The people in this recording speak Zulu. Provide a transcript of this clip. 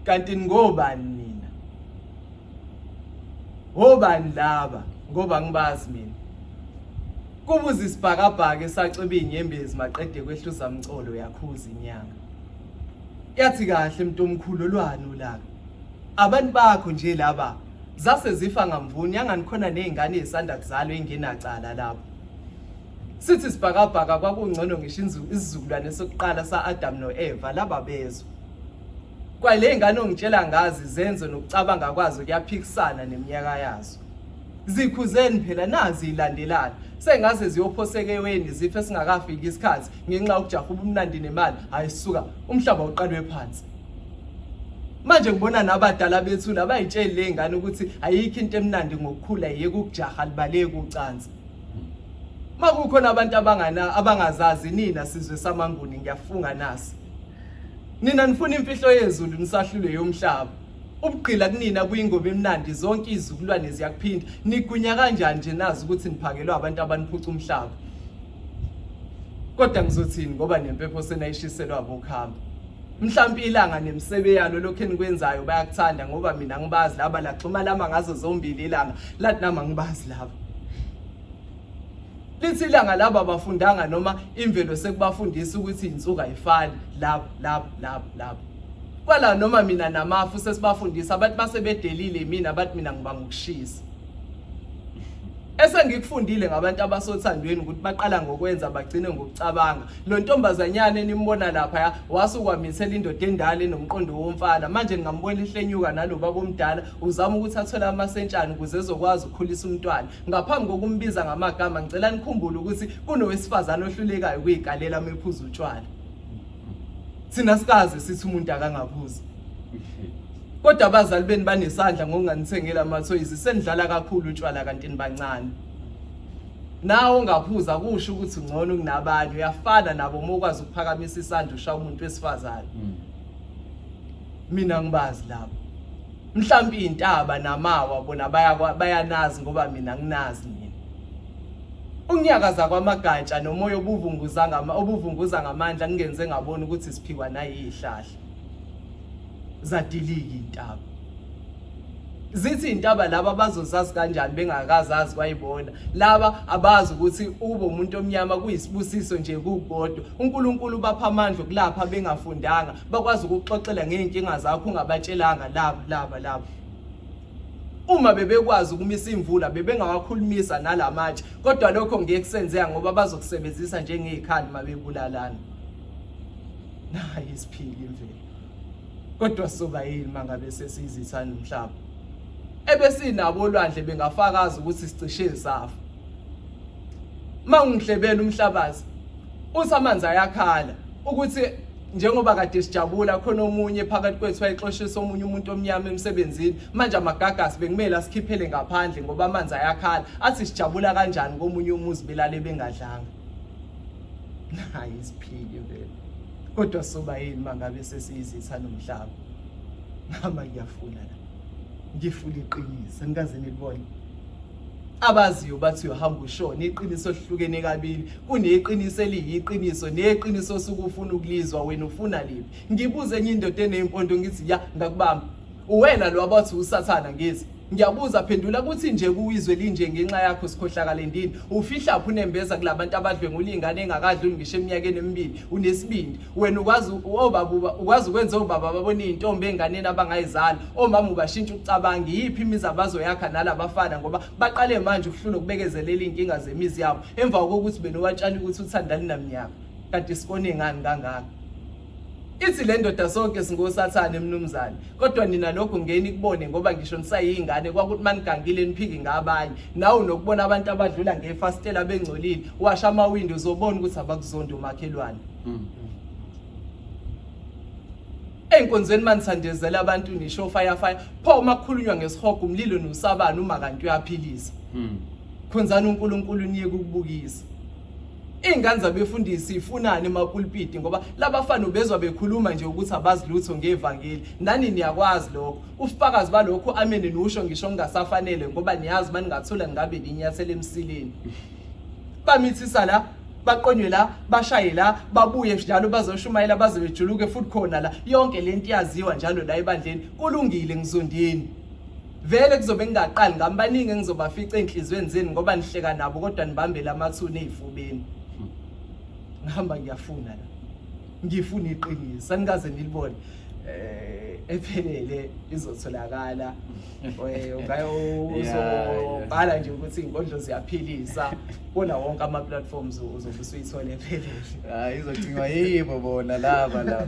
Kanti ningobani nina? Obani laba ngoba ngibazi mina. Kubuza isibhakabhaka esacweba izinyembezi maqede kwehla uzamcolo yakhuza inyanga. Yathi kahle mntomkhulu olwani ulaka. Abantu bakho nje laba zase zifa ngamvuni yangani khona nezingane ezisanda kuzalwa engenacala lapho. Sithi isibhakabhaka kwakungcono ngisho isizukulwane sokuqala sa-Adam no-Eva laba bezwa. Kwale ngane ongitshela ngazi izenzo nokucabanga kwazo kuyaphikisana neminyaka yazo. Zikhuzeni phela nazi ilandelana. Sengaze ziyophoseka eweni zife singakafiki isikhathi ngenxa yokujaha ubumnandi nemali. Hayi suka umhlaba uqalwe phansi. Manje ngibona nabadala bethu labayitsheli le ngane ukuthi ayikho into emnandi ngokukhula yeke ukujaha libaleke ucansi. Makukhona abantu abangana abangazazi nina sizwe samaNguni ngiyafunga nasi. Nina nifuna imfihlo yezulu nisahlulwe yomhlaba. Ubugqila kunina kuyingoba emnandi zonke izizukulwane ziyakuphinda. Nigunya kanjani nje nazi ukuthi niphakelwa abantu abaniphuca umhlaba. Kodwa ngizothini ngoba nempepho senayishiselwa bokhamba. Mhlampe ilanga nemisebe yalo lokho enikwenzayo bayakuthanda ngoba mina ngibazi laba laxhuma lama ngazo zombili ilanga lathi nama ngibazi laba. Lithi ilanga laba abafundanga noma imvelo sekubafundisa ukuthi insuku ayifani laba laba laba laba. Kwala noma mina namafu sesibafundisa abantu basebedelile mina bathi mina ngibanga ukushisa. Esengikufundile ngabantu abasothandweni ukuthi baqala ngokwenza bagcine ngokucabanga. Lo ntombazanyana enimbona lapha ya wasuka wamithela indoda endala enomqondo womfana. Manje ningambona ehlenyuka nalo baba omdala uzama ukuthi athole amasentshana ukuze ezokwazi ukukhulisa umntwana. Ngaphambi kokumbiza ngamagama ngicela nikhumbule ukuthi kunowesifazane ohlulekayo ukuyikalela uma ephuza utshwala. Thina sikaze sithi umuntu akangaphuzi. Kodwa abazali benu banesandla ngokunganithengeli amathoyizi senidlala kakhulu utshwala kanti nibancane. Nawe ongaphuza kusho ukuthi ungcono kunabanye uyafana nabo uma ukwazi ukuphakamisa isandla ushaya umuntu wesifazane. Mina ngibazi labo. Mhlampe iy'ntaba namawa bona bayanazi ngoba mina nginazi mina. Ukunyakaza kwamagatsha nomoya obuvunguza ngama obuvunguza ngamandla kungenze ngabona ukuthi siphikwa nayihlahla. Zadilika intaba. Zithi intaba laba bazozazi kanjani bengakazazi kwayibona. Laba abazi ukuthi ukuba umuntu omnyama kuyisibusiso nje kukodwa. uNkulunkulu ubapha amandla okulapha bengafundanga, bakwazi ukukuxoxela ngey'nkinga zakho ungabatshelanga laba laba laba. Uma bebekwazi ukumisa imvula bebengawakhulumisa nalamatshe, kodwa lokho ngeke kusenzeka ngoba bazokusebenzisa njengey'khali uma bebulalana. Nayi isiphili imvelo. Kodwa soba yini uma ngabe sesiyizitha nomhlaba? Ebesinabo olwandle bengafakaza ukuthi sicishe safa. Mangihlebela umhlabathi uthi amanzi ayakhala ukuthi njengoba kade sijabula khona omunye phakathi kwethu wayexoshisa omunye umuntu omnyama emsebenzini manje amagagasi bekumele asikhiphele ngaphandle ngoba amanzi ayakhala athi sijabula kanjani komunye umuzi belale bengadlanga nayi isiphike vele kodwa soba yini mangabe sesiyizitha nomhlaba ngama ngiyafuna la ngifuna iqiniso angikaze nilibone abaziyo bathi uyohamba ushone iqiniso lihlukene kabili kuneqiniso eliyiqiniso neqiniso osuke ufuna ukulizwa wena ufuna liphi ngibuze enye indoda eneyimpondo ngithi ya ngakubamba uwena lo abathi usathana ngithi ngiyabuza phendula kuthi nje kuyizwe linje ngenxa yakho sikhohlakale ndini ufihlaphi unembeza kulabantu abadlwengula ingane engakadluli ngisho eminyakeni emibili unesibindi wena ukwazi obaba ukwazi ukwenza obaba babone izintombi enganeni abangayizali omama ubashintsha ukucabanga iyiphi imizi abazoyakha nalabafana ngoba baqale manje ukuhlula ukubekezelela inkinga zemizi yabo emva kokuthi benowatshala ukuthi uthanda linamnyaka kanti sikone ngani kangaka ithi le ndoda sonke singosathane mnumzane kodwa nina lokho ngeni kubone ngoba ngisho nisayingane kwakuthi manigangile niphike ngabanye nawe nokubona abantu abadlula ngefasitela bengcolile washa amawindi uzobona ukuthi abakuzondi umakhelwane Ey'nkonzweni manithandezela abantu nisho fire fire pho uma kukhulunywa ngesihogo umlilo nosabani uma kanti uyaphilisa khonzani uNkulunkulu niyeke ukubukisa Iy'ngane zabefundisi ifunani emapulpiti ngoba labafana ubezwa bekhuluma nje ukuthi abazi lutho ngevangeli nani niyakwazi lokho ubufakazi balokho ameni nusho ngisho kungasafanele ngoba niyazi maningathola ningabe ninyathela emsileni bamithisa la. Baqonywe la, bashaye la, babuye njalo bazoshumayela baze bejuluke futhi khona la. Yonke lento iyaziwa njalo la ebandleni. Kulungile ngizondini. Vele kuzobe ngingaqali ngami baningi engizobafica ey'nhliziyweni zenu ngoba nihleka nabo kodwa nibambele amathuna ey'fubeni. Ngihamba ngiyafuna la. Ngifuna iqiniso anikaze nilibone. Eh ephelele izotholakala. Uzobhala nje ukuthi izinkondlo ziyaphilisa kona wonke ama platforms uzobe usuyithola ephelele. Hayi izocingwa yibo bona laba laba.